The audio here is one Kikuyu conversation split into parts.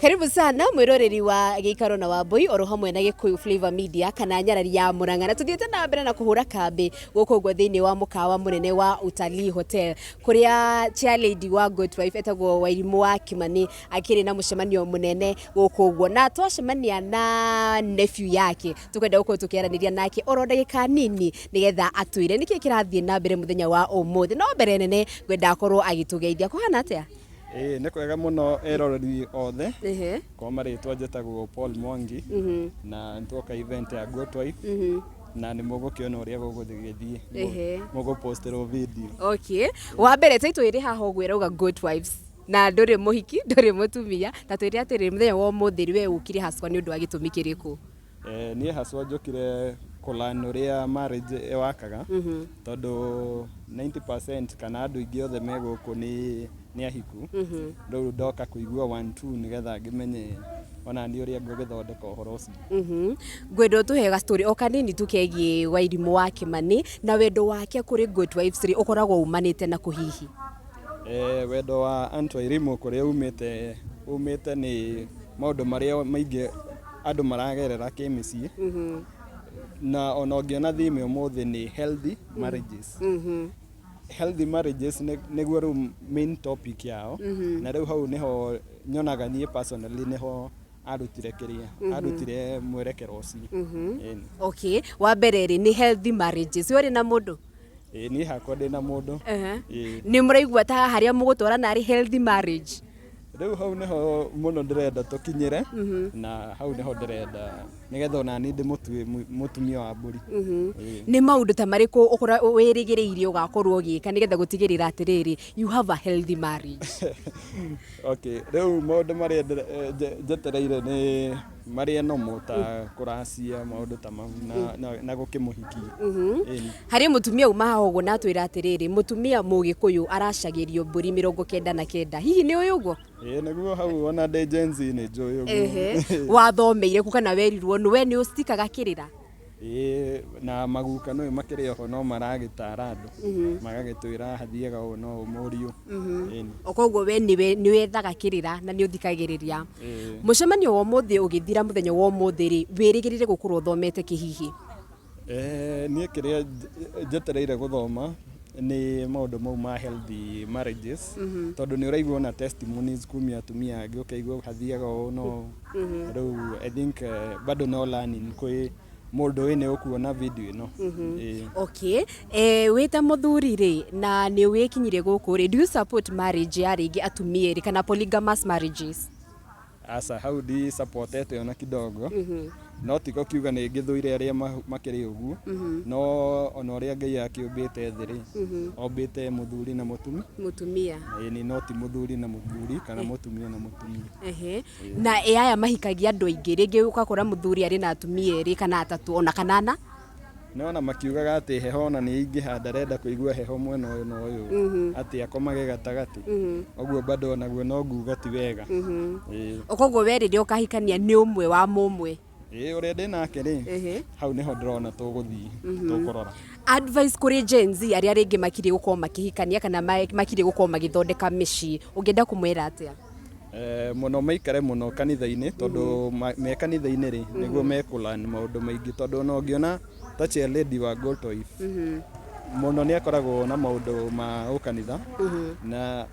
Karibu sana mwiroreri wa Gĩikaro na Wambui oro hamwe na Gĩkũyũ Flavor Media kana nyarari ya Murang'a, na tuthiĩte na mbere na kũhũra kambĩ gũkũ ũguo thĩinĩ wa mũkawa mũnene wa Utalii Hotel, kũrĩa chair lady wa Good Wife etagwo Wairimũ wa Kimani akĩrĩ na mũcemanio mũnene gũkũ ũguo, na twacemania na nephew yake tũkwenda gũkorwo tũkĩaranĩria nake oro ndagĩka nini nĩgetha atwĩre nĩkĩ kĩrathiĩ na mbere mũthenya wa ũmũthĩ. No mbere nene ngwenda akorwo agĩtũgeithia. Kũhana atĩa? Ĩĩ nĩ kwega mũno eroreri othe. Kwa marĩtwa njĩtagwo Paul Mwangi na nĩtwoka event ya Goat Wife na nĩ mũgũkĩona ũrĩa gũgũgĩthiĩ. Mũgũpostĩrwo video. Okay. Wa mbere title ĩrĩ haha ũguo ĩrauga Goat Wives, na ndũrĩ mũhiki, ndũrĩ mũtumia, ta twĩre atĩrĩrĩ, mũthenya wa ũmũthĩ we ũkire haswa nĩ ũndũ wa gĩtũmi kĩrĩkũ? Niĩ haswa njũkire kũ learn ũrĩa marriage ĩwakaga, tondũ 90% kana andũ aingĩ othe me gũkũ nĩ ahiku. Rĩu ndoka kũigua one two nĩgetha ngĩmenye ona niĩ ũrĩa ngũgĩthondeka ũhoro ũcio. Ngwenda ũtũhe ga story o kanini tu kegiĩ Wairimũ wa Kĩmani na wendo wake kũrĩ Good Wives rĩ, ũkoragwo umanĩte na kũ hihi? Wendo wa Aunt Wairimũ kũrĩa umĩte, umĩte nĩ maũndũ marĩa maingĩ andũ maragerera kĩmĩciĩ, na ona ũngĩona theme ũmũthĩ nĩ healthy marriages. Healthy marriages nĩguo rĩu main topic yao, na rĩu hau nĩho nyonaga niĩ personally nĩho arutire kĩrĩa arutire mwerekero ũcio. Ĩni. Okay, wa mbere rĩ, nĩ healthy marriages. We ũrĩ na mũndũ? Ĩĩ, niĩ hakwa ndĩ na mũndũ. Ĩĩ. Nĩ mũraigua ta harĩa mũgũtwarana arĩ healthy marriage? Rĩu hau nĩho mũno ndĩrenda tũkinyĩre, na hau nĩho ndĩrenda nĩgetha ona niĩ ndĩmũtue mũtumia wa mbũri. Ĩĩ. Nĩ maũndũ ta marĩkũ wĩrĩgĩrĩire ũgakorwo ũgĩka nĩgetha gũtigĩrĩra atĩrĩrĩ, you have a healthy marriage? Okay, rĩu maũndũ marĩa njetereire nĩ marĩa normal ta kũracia, maũndũ ta mau na gũkĩmũhikia. Ĩni. Harĩ mũtumia uma haha ũguo na atwĩra atĩrĩrĩ, mũtumia Mũgĩkũyũ aracagĩrio mbũri 99. Hihi nĩ ũĩ ũguo? Ĩĩ nĩguo, hau ona ndĩ Gen Z nĩ njũĩ ũguo. Wathomeire kũ kana werirwo nũ? We nĩ ũcitikaga kĩrĩra? Ĩĩ, na maguka nĩũĩ makĩrĩ oho no maragĩtara andũ, magagĩtwĩra hathiaga ũũ no ũũ mũriũ. Ĩni. O koguo we nĩwe nĩ wethaga kĩrĩra na nĩ ũthikagĩrĩria. Ĩĩ. Mũcemanio wa ũmũthĩ ũgĩthira mũthenya wa ũmũthĩ rĩ, wĩrĩgĩrĩre gũkorwo ũthomete kĩ hihi? Niĩ kĩrĩa njetereire gũthoma nĩ maũndũ mau ma healthy marriages, tondũ nĩ ũraigua ona testimonies kumia atumia angĩ, ũkaigua hathiaga ũũ no ũũ. Rĩu I think bado no learning kwĩ mũndũ wĩ nĩ ũkuona video ĩno. Ĩĩ. Okay. Wĩ ta mũthuri rĩ, na nĩ wĩkinyirie gũkũ rĩ, do you support marriage ya rĩngĩ atumia erĩ kana polygamous marriages? Aca, hau ndi supportete ona kidogo. No ti gũkiuga nĩ ngĩthũire arĩa makĩrĩ ũguo, no ona ũrĩa Ngai akĩũmbĩte thĩ rĩ, ombĩte mũthuri na mũtumia. Mũtumia. Ĩni, no ti mũthuri na mũthuri kana mũtumia na mũtumia. Na ĩ aya mahikagia andũ aingĩ, rĩngĩ ũgakora mũthuri arĩ na atumia erĩ kana atatũ ona kana ana? Nĩwona makiugaga atĩ heho ona nĩ ĩingĩha, ndarenda kũigua heho mwena ũyũ na ũyũ, atĩ akomage gatagatĩ. Ũguo bado onaguo no nguga ti wega. Ĩĩ. Koguo we rĩrĩa ũkahikania nĩ ũmwe wa mũmwe? Ĩĩ, ũrĩa ndĩ nake rĩ, hau nĩho ndĩrona tũgũthiĩ tũkũrora. Advice kũrĩ Gen Z arĩa rĩngĩ makiriĩ gũkorwo makĩhikania kana makiriĩ gũkorwo magĩthondeka mĩciĩ, ũngĩenda kũmwĩra atĩa? Mũno maikare mũno kanitha-inĩ, tondũ me kanitha-inĩ rĩ, nĩguo mekũ learn maũndũ maingĩ, tondũ ona ũngĩona ta chair lady wa Gold Wife mũno nĩ akoragwo na maũndũ ma ũkanitha, na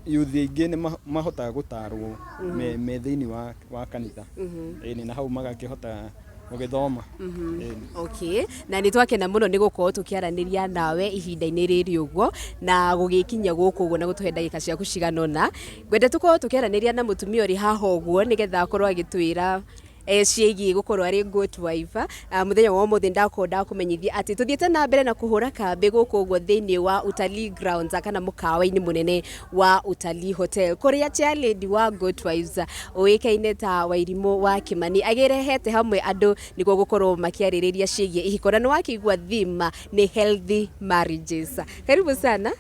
youth aingĩ nĩ mahotaga gũtarwo me thĩinĩ wa kanitha. Ĩni, na hau magakĩhota gũgĩthoma. Ĩni. Okay, na nĩ twakena mũno nĩ gũkorwo tũkĩaranĩria nawe ihinda-inĩ rĩrĩ ũguo na gũgĩkinyia gũkũ ũguo na gũtũhe ndagĩka ciaku cigana ũna. Ngwenda tũkorwo tũkĩaranĩria na mũtumia ũrĩ haha ũguo nĩgetha akorwo agĩtwĩra ciĩgiĩ gũkorwo arĩ good wife. Mũthenya wa ũmũthĩ ndakorwo ndakũmenyithia atĩ tũthiĩte na mbere na kũhũra kambĩ gũkũ ũguo thĩinĩ wa Utalii Grounds kana mũkawa-inĩ mũnene wa Utalii Hotel, kũrĩa chair lady wa Good Wives ũĩkaine ta Wairimũ wa Kĩmani agĩrehete hamwe andũ nĩguo gũkorwo makĩarĩrĩria ciĩgiĩ ihiko, na nĩ wakĩigua theme nĩ healthy marriages. Karibu sana.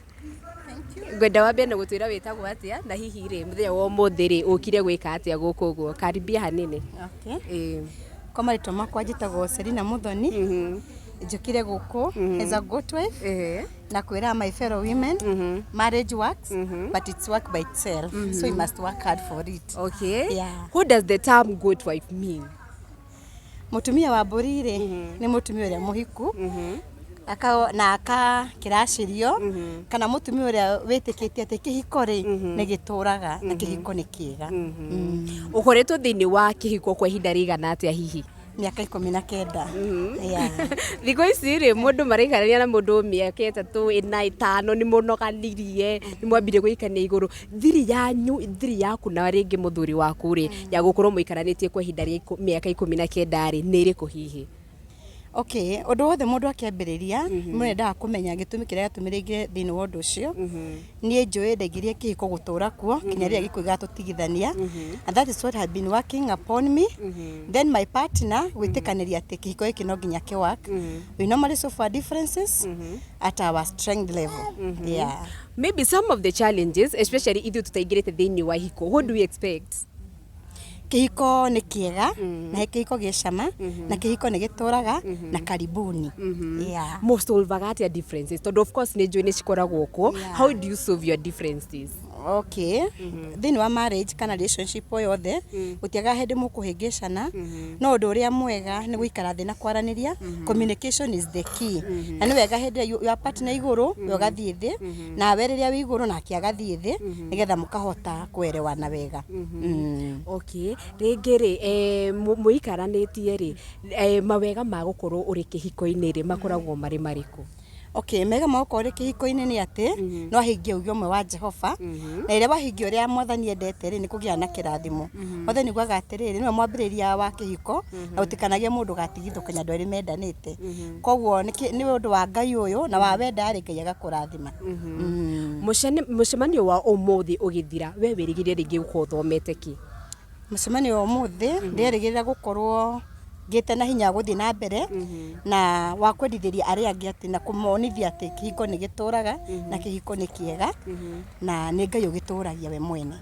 Ngwenda wambe na gũtwĩra wĩtagwo atĩa, na hihi rĩ, mũthenya wa ũmũthĩ rĩ, ũkire gwĩka atĩa gũkũ ũguo? Karibia hanini. Okay. Ĩĩ. Kwa marĩtwa makwa njĩtagwo Selina Muthoni. Njũkire gũkũ as a good wife. Na kwĩra my fellow women, marriage works, but it's work by itself, so you must work hard for it. Okay. Yeah. What does the term good wife mean? Mũtumia wa mbũri rĩ, nĩ mũtumia ũrĩa mũhiku aka na akakĩracĩrio, kana mũtumia ũrĩa wĩtĩkĩtie atĩ kĩhiko rĩ nĩ gĩtũraga na kĩhiko nĩ kĩega. Ũkoretwo thĩinĩ wa kĩhiko kwa ihinda rĩigana atĩa hihi? Mĩaka 19. Yeah. Thikũ ici rĩ, mũndũ maraikarania na mũndũ mĩaka 3, 4, 5, nĩ mũnoganirie, nĩ mwambire gũikania igũrũ. Thiri yanyu, thiri yaku na rĩngĩ mũthuri waku rĩ, ya gũkorwo mũikaranĩtie kwa ihinda rĩa mĩaka 19 rĩ, nĩ ĩrĩkũ hihi? Okay, ũndũ wothe mũndũ akĩambĩrĩria, mũndũ endaga kũmenya gĩtũmi kĩrĩa gĩatũmire aingĩre thĩinĩ wa ũndũ ũcio. Niĩ njũĩ ndaingĩrire kĩhiko gũtũra kuo kinya rĩrĩa gĩkuũ gĩgatũtigithania, and that is what had been working upon me, then my partner gwĩtĩkanĩria atĩ kĩhiko gĩkĩ no nginya kĩ work. We normally solve our differences at our strength level, yeah. Maybe some of the challenges, especially ithuĩ tũtaingĩrĩte thĩinĩ wa hiko, what do we expect? Kĩhiko nĩ kĩega, na kĩhiko gĩ cama, na kĩhiko nĩ gĩtũraga, na karibuni, yeah. Mũsolvaga atĩa differences, tondũ of course nĩ njũĩ nĩ cikoragwo kuo? How do you solve your differences? Okay, thĩinĩ wa marriage kana relationship o yothe, gũtiagaga hĩndĩ mũkũhĩngĩcana, no ũndũ ũrĩa mwega nĩ gũikara thĩ na kwaranĩria. Communication is the key, na nĩ wega hĩndĩ ĩrĩa your partner igũrũ, we ũgathiĩ thĩ, nawe rĩrĩa wĩ igũrũ nake agathiĩ thĩ, nĩgetha mũkahota kuelewana wega. Okay, rĩngĩ rĩ, mũikaranĩtie rĩ, mawega ma gũkorwo ũrĩ kĩhiko-inĩ rĩ, makoragwo marĩ marĩkũ? Okay, mega ma gũkorwo ũrĩ kĩhiko-inĩ nĩ atĩ no ahingie uge ũmwe wa Jehova, na rĩrĩa wahingia ũrĩa Mwathani endete rĩ, nĩ kũgĩa na kĩrathimo. Mwathani ugaga atĩrĩrĩ, nĩwe mwambĩrĩria wa kĩhiko, na gũtikanagie mũndũ gatigithũkania andũ erĩ mendanĩte. Koguo nĩ ũndũ wa Ngai ũyũ na wa wenda rĩ, Ngai agakũrathima. Mũcemanio wa ũmũthĩ ũgĩthira, we wĩrĩgĩrĩre rĩngĩ gũkorwo ũthomete kĩ? Mũcemanio wa ũmũthĩ ndĩrerĩgĩrĩra gũkorwo ngĩte na hinya wa gũthiĩ na mbere na wa kwendithĩria arĩa angĩ atĩ na kũmonithia atĩ kĩhiko nĩ gĩtũraga na kĩhiko nĩ kĩega na nĩ Ngai ũgĩtũragia we mwene.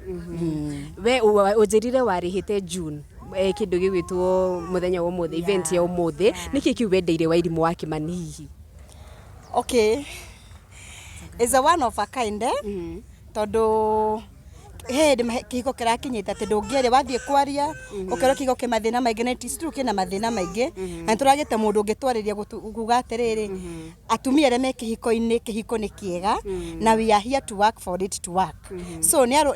We ũnjĩrire warĩhĩte June, kĩndũ gĩgwĩtwo mũthenya wa ũmũthĩ, event ya ũmũthĩ, nĩkĩ kĩu wendeire Wairimũ wa Kĩmani hihi? Okay, is a one of a kind, eh? Tondũ he hĩndĩ kĩhiko kĩrakinyĩte atĩ ndũngĩaria, wathiĩ kwaria ũkerwo kĩhiko kĩ mathĩna maingĩ, na it is true, kĩna mathĩna maingĩ, na nĩtũragĩte mũndũ ũngĩtwarĩria kuga atĩrĩrĩ, atumia arĩa me kĩhiko-inĩ, kĩhiko nĩ kĩega na we are here to work for it to work. So nĩ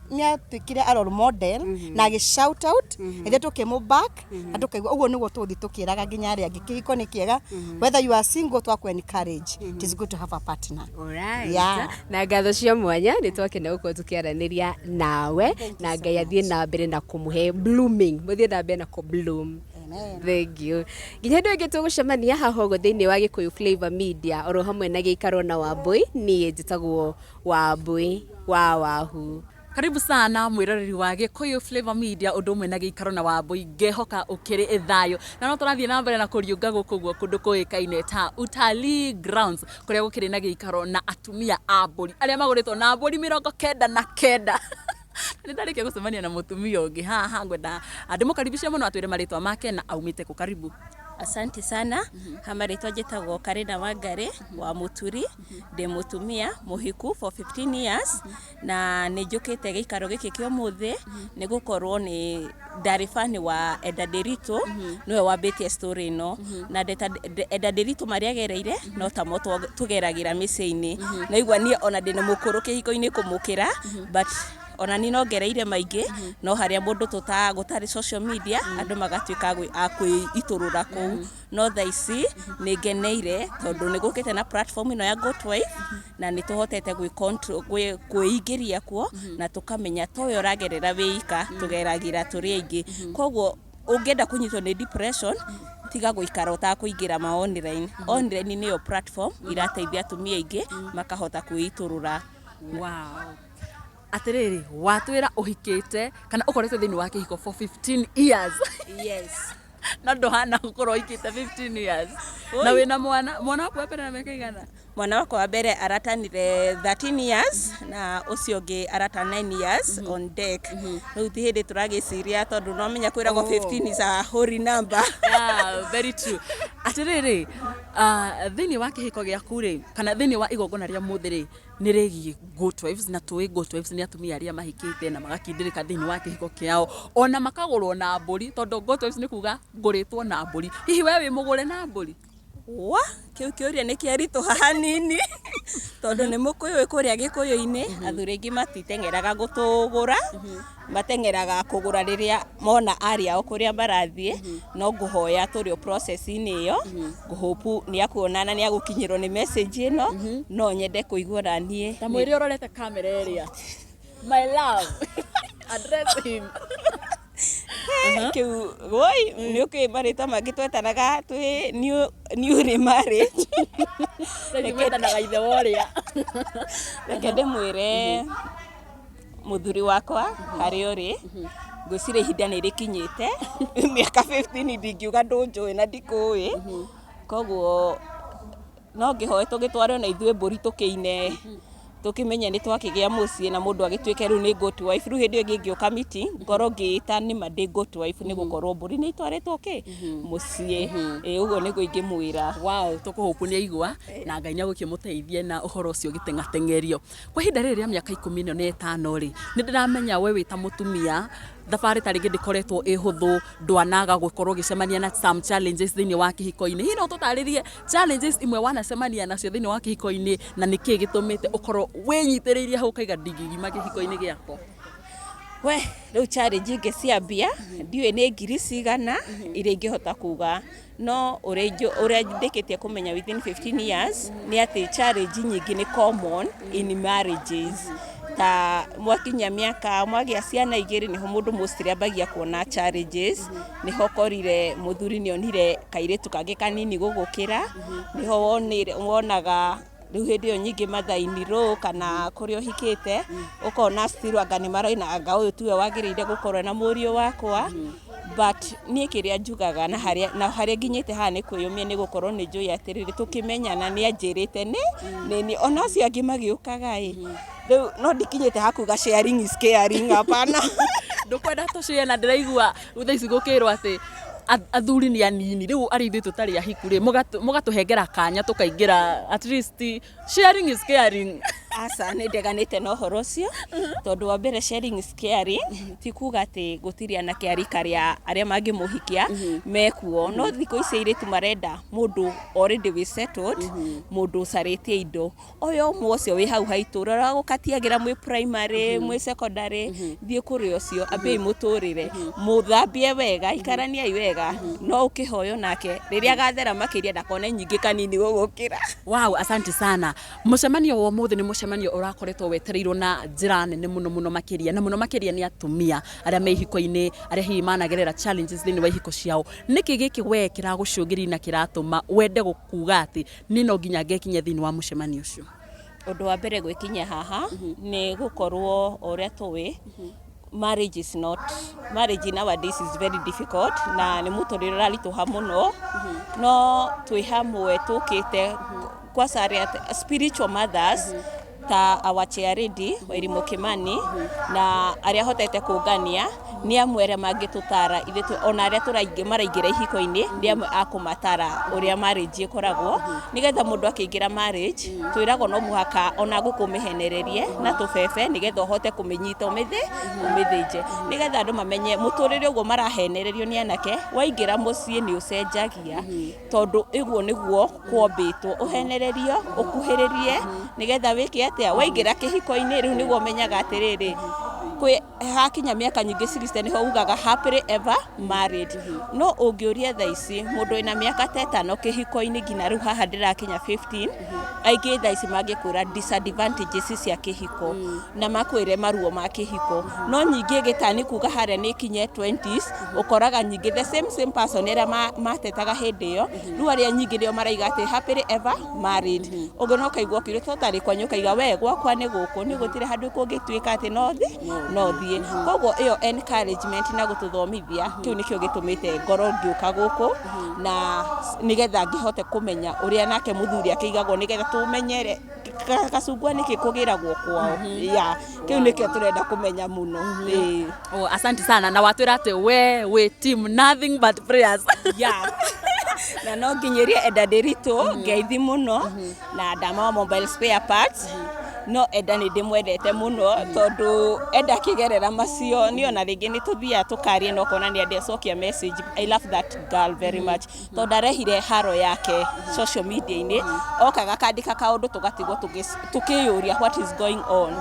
atuĩkire a role model na agĩ shout out, ithuĩ tũkĩmũ back na tũkaigua ũguo nĩguo tũgũthiĩ tũkĩraga nginya arĩa angĩ kĩhiko nĩ kĩega. Whether you are single, twakũ encourage, it is good to have a partner. Alright. Yeah. Na ngatho cia mwanya, nĩ twakena gũkorwo tũkĩaranĩria nawe, na Ngai athiĩ na mbere na kũmũhe blooming, mũthiĩ na mbere na kũ bloom. Amen. Thank you. Nginya hĩndĩ ĩngĩ tũgũcemania haha ũguo thĩinĩ wa Gĩkũyũ Flavor Media oro hamwe na gĩikaro na Wambui, niĩ njĩtagwo Wambui wa Wahu. Karibu sana mwiroreri wa Gikuyu Flavor Media, undu umwe na giikaro na Wambui. Ngehoka ukiri thayo na no turathie na mbere na kuriunga guku guo kundu kuikaine ta Utalii Grounds, kuria gukiri na giikaro na atumia a mburi aria maguritwo na mburi 99. Nĩ ndarĩkia gũcemania na mũtumia ũngĩ haha, ngwenda ndĩmũkaribishe mũno, atwĩre marĩtwa make na aumĩte kũ. Karibu. Asante sana. Ha marĩtwa njĩtagwo Karina Wangari wa Mũturi, ndĩ mũtumia mũhiku for 15 years, na nĩ njũkĩte gĩikaro gĩkĩ kĩa ũmũthĩ nĩ gũkorwo nĩ ndarĩ fan wa Eda Nderitu, nĩwe wambĩtie story ĩno, na Eda Nderitu marĩa agereire no tamo tũgeragĩra mĩciĩ-inĩ. Naigua niĩ ona ndĩna mũkũrũ kĩhiko-inĩ kũmũkĩra, but ona niĩ no ngereire maingĩ, no harĩa mũndũ tũta gũtarĩ social media, andũ magatuĩka a kwĩitũrũra kũu. No thaa ici nĩ ngeneire tondũ nĩ gũkĩte na platform ĩno ya Goat Wife, na nĩ tũhotete kwĩingĩria kuo na tũkamenya to we ũragerera wĩika, tũgeragĩra tũrĩ aingĩ. Koguo ũngĩenda kũnyitwo nĩ depression, tiga gũikara ũtakũingĩra ma online. Online nĩyo platform irateithia atumia aingĩ makahota kwĩitũrũra. Wow. Atĩrĩrĩ, watwĩra ũhikĩte kana ũkoretwo thĩinĩ wa kĩhiko for 15 years? Yes. Na ndũhana gũkorwo ũhikĩte 15 years. Na wĩna mwana, mwana waku wa mbere na mĩaka igana? Mwana wakwa wa mbere aratanire 13 years na ũcio ũngĩ aratan 9 years on deck. Rĩu ti hĩndĩ tũragĩciria tondũ no menya kwĩragwo 15 is a holy number. Yeah, very true. Atĩrĩrĩ, thĩinĩ wa kĩhiko gĩaku rĩ, kana thĩinĩ wa igongona rĩa mũthĩ rĩ, nĩ rĩgiĩ Good Wives, na tũĩ Good Wives nĩ atumia arĩa mahikĩte na magakindĩrĩka thĩinĩ wa kĩhiko kĩao, ona makagũrwo na mbũri, tondũ Good Wives nĩ kuga ngũrĩtwo na mbũri. Hihi we wĩ mũgũre na mbũri? Wa kĩu kĩũria nĩ kĩaritũha hanini tondũ nĩ mũkũyũ kũrĩa gĩkũyũ-inĩ athuri aingĩ matiteng'eraga gũtũgũra, mateng'eraga kũgũra rĩrĩa mona arĩ ao kũrĩa marathiĩ. No ngũhoya tũrĩ o process-inĩ ĩyo, ngũhope nĩ akuona na nĩ agũkinyĩrwo nĩ message ĩno. No nyende kũigua na niĩ Ta mwĩre ũrorete kamera ĩrĩa, my love, address him. Kĩu woi nĩ ũkĩ marĩtwa mangĩ twetanaga twĩ newly married. Mwetanaga ithe wa ũrĩa. Reke ndĩmwĩre mũthuri wakwa harĩa ũrĩ, ngwĩciria ihinda nĩ rĩkinyĩte. Mĩaka 15 ndingiuga ndũnjũĩ na ndikũĩ, koguo no ngĩhoe tũgĩtware na ithuĩ mbũri, tũkĩine, tũkĩmenye nĩ twakĩgĩa mũciĩ na mũndũ agĩtuĩke rĩu nĩ good wife. Rĩu hĩndĩ ĩyo ĩngĩ ngĩũka meeting ngorwo ngĩĩta nĩma ndĩ good wife nĩ gũkorwo mbũri nĩ itwarĩtwo kĩ mũciĩ. Ĩ ũguo nĩguo ingĩmwĩra. Wow, tũkũhũpu nĩ aigua na Ngai nĩ agũkĩmũteithie na ũhoro ũcio ũgĩteng'ateng'erio. Kwa ihinda rĩrĩ rĩa mĩaka 15 rĩ, nĩ ndĩramenya we wĩ ta mũtumia thabarĩ ta rĩngĩ ndĩkoretwo ĩ hũthũ, ndwanaga gũkorwo ũgĩcemania na some challenges thĩinĩ wa kĩhiko-inĩ. Hihi no tũtarĩrie challenges imwe wanacemania nacio thĩinĩ wa kĩhiko-inĩ, na nĩkĩ gĩtũmĩte ũkorwo wĩnyitĩrĩirie hau ũkaiga ndingĩgima kĩhiko-inĩ gĩakwa? We rĩu challenge ingĩ cia mbia ndiũĩ nĩ ngiri cigana iria ingĩhota kuga, no ũrĩa ndĩkĩtie kũmenya within 15 years nĩ atĩ challenge nyingĩ nĩ common in marriages. Ta mwakinyia mĩaka, mwagĩa ciana igĩrĩ, nĩho mũndũ mostly ambagia kuona challenges. Nĩho ũkorire mũthuri nĩ onire kairĩtu kangĩ kanini gũgũkĩra, nĩho wonire wonaga rĩu hĩndĩ ĩyo nyingĩ mathainirũ kana kũrĩa ũhikĩte ũkona still anga nĩ maroina anga ũyũ tiwe wagĩrĩire gũkorwo na mũriũ wakwa. But niĩ kĩrĩa njugaga na harĩa nginyĩte haha nĩ kwĩyũmia, nĩ gũkorwo nĩ njũĩ atĩrĩrĩ, tũkĩmenyana nĩ anjĩrĩte nĩ ona acio angĩ magĩũkaga ĩ rĩu no ndikinyĩte hakuga sharing is caring, hapana. Ndũkwenda tũcĩe na ndĩraigua thaa ici gũkĩrwo atĩ athuri nĩ anini rĩu arĩ ithuĩ tũtarĩ ahiku rĩ, mũgatũhengera kanya tũkaingĩra, at least sharing is caring. Aca, nĩ ndeganĩte na ũhoro ũcio, tondũ wa mbere sharing is caring ti kuga atĩ gũtirĩ anake a rika rĩa arĩa mangĩmũhikia mekuo. No thikũ ici airĩtu marenda mũndũ already wĩ settled, mũndũ ũcarĩtie indo. Ũyũ ũmwe ũcio wĩ hau haitũ ũrĩa ũgũkatiagĩra mwĩ primary, mwĩ secondary, thiĩ kũrĩ ũcio, ambĩi mũtũrĩre, mũthambie wega, ikaraniai wega, no ũkĩhoywo nake rĩrĩa agathera makĩria ndakone nyingĩ kanini gũgũkĩra. Wow, asante sana. Mũcemanio wa ũmũthĩ nĩ mũcemanio ũrakoretwo wetereirwo na njĩra nene mũno mũno makĩria, na mũno makĩria nĩ atumia arĩa me ihiko-inĩ, arĩa hihi managerera challenges thĩinĩ wa ihiko ciao. Nĩkĩ gĩkĩ we kĩragũcũngĩrĩria na kĩratũma wende gũkuga atĩ niĩ no nginya ngekinyia thĩinĩ wa mũcemanio ũcio? Ũndũ wa mbere gwĩkinyia haha nĩ gũkorwo o ũrĩa tũĩ, marriage is not, marriage nowadays is very difficult na nĩ mũtũrĩre ũraritũha mũno. No twĩ hamwe tũkĩte kwanza arĩa spiritual mothers ta our chair lady Wairimu Kimani na arĩa hotete kũngania nĩ amwe arĩa mangĩtũtara ithuĩ ona arĩa maraingĩra ihiko-inĩ, nĩ amwe a kũmatara ũrĩa marriage ĩkoragwo, nĩgetha mũndũ akĩingĩra marriage twĩragwo no mũhaka ona ngũkũ ũmĩhenererie na tũbebe nĩgetha ũhote kũmĩnyita ũmĩthĩnje, nĩgetha andũ mamenye mũtũrĩre ũguo marahenererio nĩ anake. Waingĩra mũciĩ nĩ ũcenjagia, tondũ ĩguo nĩguo kwombĩtwo, ũhenererio ũkuhĩrĩrie nĩgetha wĩke atĩa. Waingĩra kĩhiko-inĩ rĩu nĩguo ũmenyaga atĩrĩrĩ, kwĩ hakinya mĩaka nyingĩ 60 nĩho ugaga happily ever married. No ũngĩũria thaa ici mũndũ wĩna mĩaka ta 5 kĩhiko-inĩ nginya rĩu haha ndĩrakinya 15, aingĩ thaa ici mangĩkwĩra disadvantages cia kĩhiko na makwĩre maruo ma kĩhiko. No nyingĩ gĩtani kuga harĩa nĩ kinye 20s, ũkoraga nyingĩ the same same person arĩa matetaga hĩndĩ ĩyo, rĩu arĩa nyingĩ nĩo maraiga atĩ happily ever married. Ũguo no ũkaigua ũkĩũrio totarĩ kwanyu, ũkaiga we gwakwa nĩ gũkũ, nĩ gũtirĩ handũ kũngĩtuĩka atĩ no thĩ. No thiĩ. Koguo ĩyo encouragement na gũtũthomithia, kĩu nĩkĩo gĩtũmĩte ngorwo ngĩũka gũkũ, na nĩgetha ngĩhote kũmenya ũrĩa nake mũthuri akĩigagwo, nĩgetha tũmenyere gacungwa nĩkĩ kũgĩragwo kwao. Ya kĩu nĩkĩo tũrenda kũmenya mũno. Ĩĩ. Oh, asante sana. Na watwĩra atĩ we wĩ team nothing but prayers. Yeah. Na no nginyĩrie Enda Ndĩritũ ngeithi mũno na Ndama wa mobile spare parts. No Enda nĩ ndĩmwendete mũno, tondũ Enda akĩgerera macio niĩ ona rĩngĩ nĩ tũthiaga tũkaria na ũkona nĩ andecokia message. I love that girl very much, tondũ arehire haro yake social media-inĩ, okaga akandĩka kaũndũ, tũgatigwo tũkĩyũria what is going on.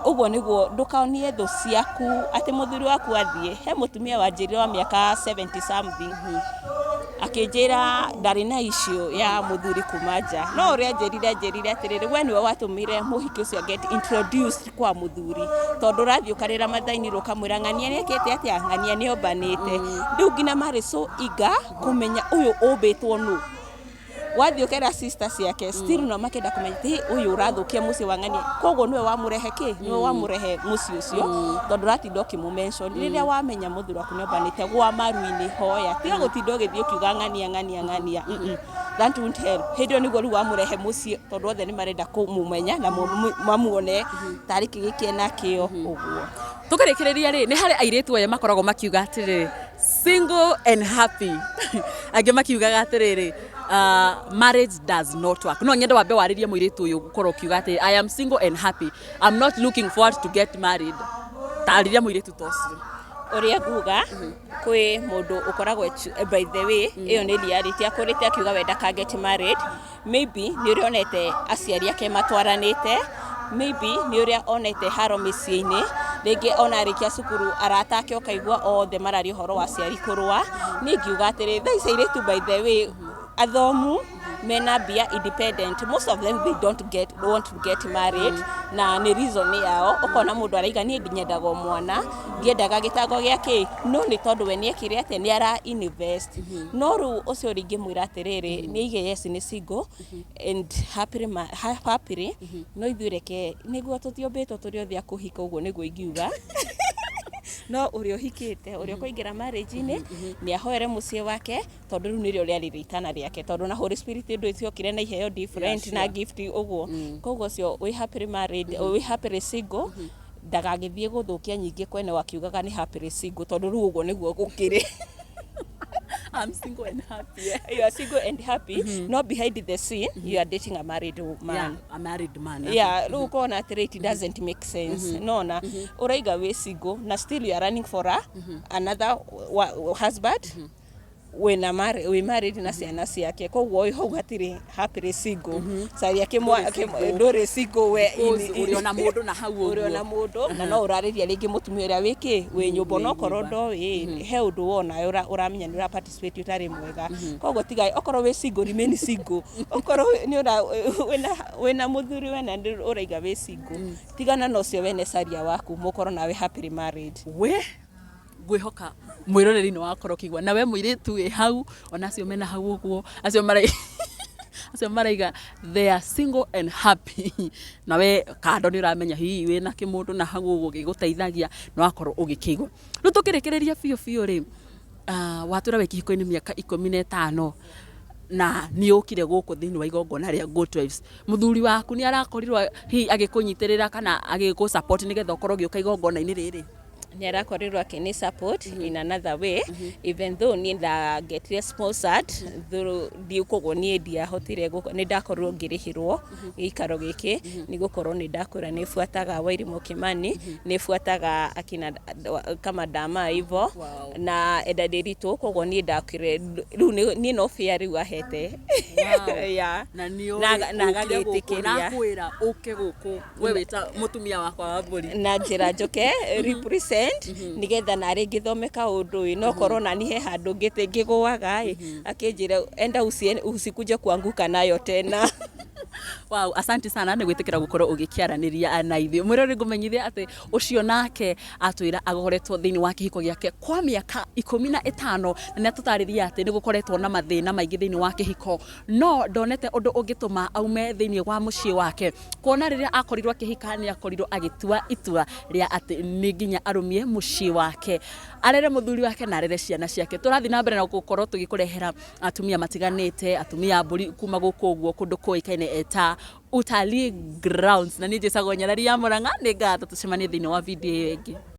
Ũguo nĩguo ndũkaonie thũ ciaku atĩ mũthuri waku athiĩ. He mũtumia wanjĩrire wa mĩaka 70 something, akĩnjĩra ndarĩ na issue ya mũthuri kuma nja, no ũrĩa anjĩrire atĩrĩrĩ, we nĩwe watũmire mũhiki ũcio get introduced kwa mũthuri, tondũ ũrathiĩ ũkarĩra mathainĩ ũkamwĩra ng'ania nĩekĩte atĩa, ng'ania nĩombanĩte. Rĩu nginya marĩ so eager kũmenya ũyũ ũmbĩtwo nũ. Wathiĩ ũkera sister ciake, still no makenda kũmenya atĩ ũyũ ũrathũkia mũciĩ wa ng'ania. Koguo nĩwe wamũrehe kĩ, nĩwe wamũrehe mũciĩ ũcio, tondũ ũratinda ũkĩmũ-mention. Rĩrĩa wamenya mũthuri waku nĩombanĩte gwa maru-inĩ, hoya, tiga gũtinda ũgĩthiĩ ũkiuga ng'ania ng'ania ng'ania. That won't help. Hĩndĩ ĩyo nĩguo rĩu wamũrehe mũciĩ, tondũ othe nĩ marenda kũmũmenya na mamuone tarĩ kĩ gĩkĩ enakĩo ũguo. Tũkĩrĩkĩrĩria rĩ, nĩ harĩ airĩtu aya makoragwo makiuga atĩrĩrĩ, single and happy, angĩ makiugaga atĩrĩrĩ, marriage does not work. No nyende wambe warĩrie mũirĩtu ũyũ gũkorwo ũkiuga atĩ I am single and happy, I'm not looking forward to get married. Tarĩria mũirĩtu ta ũcio. Ũrĩa nguga kwĩ mũndũ ũkoragwo by the way, ĩyo nĩ reality, akũrĩte akiuga we ndaka get married. Maybe nĩ ũrĩa onete aciari ake matwaranĩte, maybe nĩ ũrĩa onete haro mĩciĩ-inĩ. Rĩngĩ ona arĩkia cukuru, arata ake ũkaigua othe mararia ũhoro wa aciari kũrũa. Niĩ ngiuga atĩrĩ, thaa ici airĩtu, by the way, athomu mena mbia, independent, most of them, they don't get want to get married, na nĩ reason yao. Ũkona mũndũ araiga niĩ nyendaga o mwana, ndiendaga gĩtango gĩa kĩ, no nĩ tondũ we nĩekire atĩa, nĩ ara invest. No rĩu ũcio rĩngĩ mwĩra atĩrĩrĩ, nĩ aige yes, nĩ single and happily, happily. No ithuĩ reke nĩguo tũtiombĩtwo tũrĩ othe a kũhika, ũguo nĩguo ingiuga. No ũrĩa ũhikĩte, ũrĩa ũkũingĩra marriage-inĩ, nĩ ahoere mũciĩ wake, tondũ rĩu nĩrĩo rĩarĩ rĩtana rĩake, tondũ na Holy Spirit ũndũ ciokire na iheo different na gift ũguo. Koguo ũcio wĩ happily married, wĩ happily single, ndagagĩthiĩ gũthũkia nyingĩ kwene wakiugaga nĩ happily single, tondũ rĩu ũguo nĩguo gũkĩrĩ. I'm single and happy. You are single and happy, no behind the scene you are dating a married man. Yeah, a married man. Yeah, rĩu ũkona atĩrĩ, it doesn't make sense. Nona ũraiga wĩ single na still you are running for a another husband wĩna wĩ married na ciana ciake. Koguo hau hatirĩ happily single, caria ndũrĩ single we. Ũrĩ ona mũndũ na hau. Ũrĩ ona mũndũ na no ũrarĩria rĩngĩ mũtumia ũrĩa wĩkĩ wĩ nyũmba, onokorwo ndoĩ he ũndũ wona ũramenya nĩ ũra participate ũtarĩ mwega. Koguo tiga, okorwo wĩ single, remain single. Okorwo nĩ ũra wĩna mũthuri wena ũraiga wĩ single, tigana na ũcio wene, caria waku, mũkorwo nawe happily married. We ngwĩhoka mwĩroreri nĩ wakorwo ũkĩigua, na we mũirĩtu wĩ hau, ona acio mena hau ũguo, acio maraiga they are single and happy, na we kando nĩ ũramenya hihi wĩna kĩmũndũ na hau ũguo gĩgũteithagia, nĩ wakorwo ũgĩkĩigua. Rĩu tũkĩrĩkĩrĩria biũ biũ rĩ, watwĩra wĩ kĩhiko-inĩ mĩaka 15 na nĩ ũkire gũkũ thĩinĩ wa igongona rĩa Good Wives. Mũthuri waku nĩ arakorirwo hihi agĩkũnyitĩrĩra kana agĩgũ support nĩgetha ũkorwo ũgĩũka igongona-inĩ rĩrĩ? Nĩ arakorirwo akĩni support in another way, even though niĩ ndagetire sponsored through ndi, koguo niĩ ndiahotire nĩ ndakorirwo ngĩrĩhĩrwo gĩikaro gĩkĩ, nĩ gũkorwo nĩ ndakwĩra nĩ buataga Wairimũ Kimani, nĩ buataga akina kama Dama hivo na Enda Ndĩritũ. Koguo niĩ ndakire rĩu niĩ no fare rĩu ahete. Yeah. Na nĩ Na agagĩtĩkĩria. Na kwĩra ũke gũkũ we wĩta mũtumia wakwa wa mbũri. Na njĩra njoke represent. attend nĩgetha narĩ ngĩthome kaũndũ ĩ, no korwo nani he handũ ngĩte ngĩgũaga ĩ, akĩnjĩra enda usikuje kuanguka nayo tena. Wow, asante sana nä gwä tä kä ra gå korwo å gä kä aranä na ithuä. Mwä rori, ngå atä å cio nake atwä ra agoretwo thä inä wa kä hiko gä ake kwa mä aka 15, na nä atå tarä ria atä nä gå koretwo na mathä na maingä thä inä wa kä hiko, no ndonete å ndå å ngä tå ma aume thä inä wa må ciä wake, kuona rä rä a akorirwo akä hika nä akorirwo agä itua rä a atä nä nginya arũmie mũciĩ wake, arere mũthuri wake na arere ciana ciake. Tũrathiĩ na mbere na gũkorwo tũgĩkũrehera atumia matiganĩte, atumia a mbũri kuma gũkũ ũguo kũndũ kũĩkaine eta Utalii Grounds, na niĩ njĩtagwo Nyarari ya Mũrang'a. Nĩ ngatho, tũcemanie thĩinĩ wa video ĩyo ĩngĩ.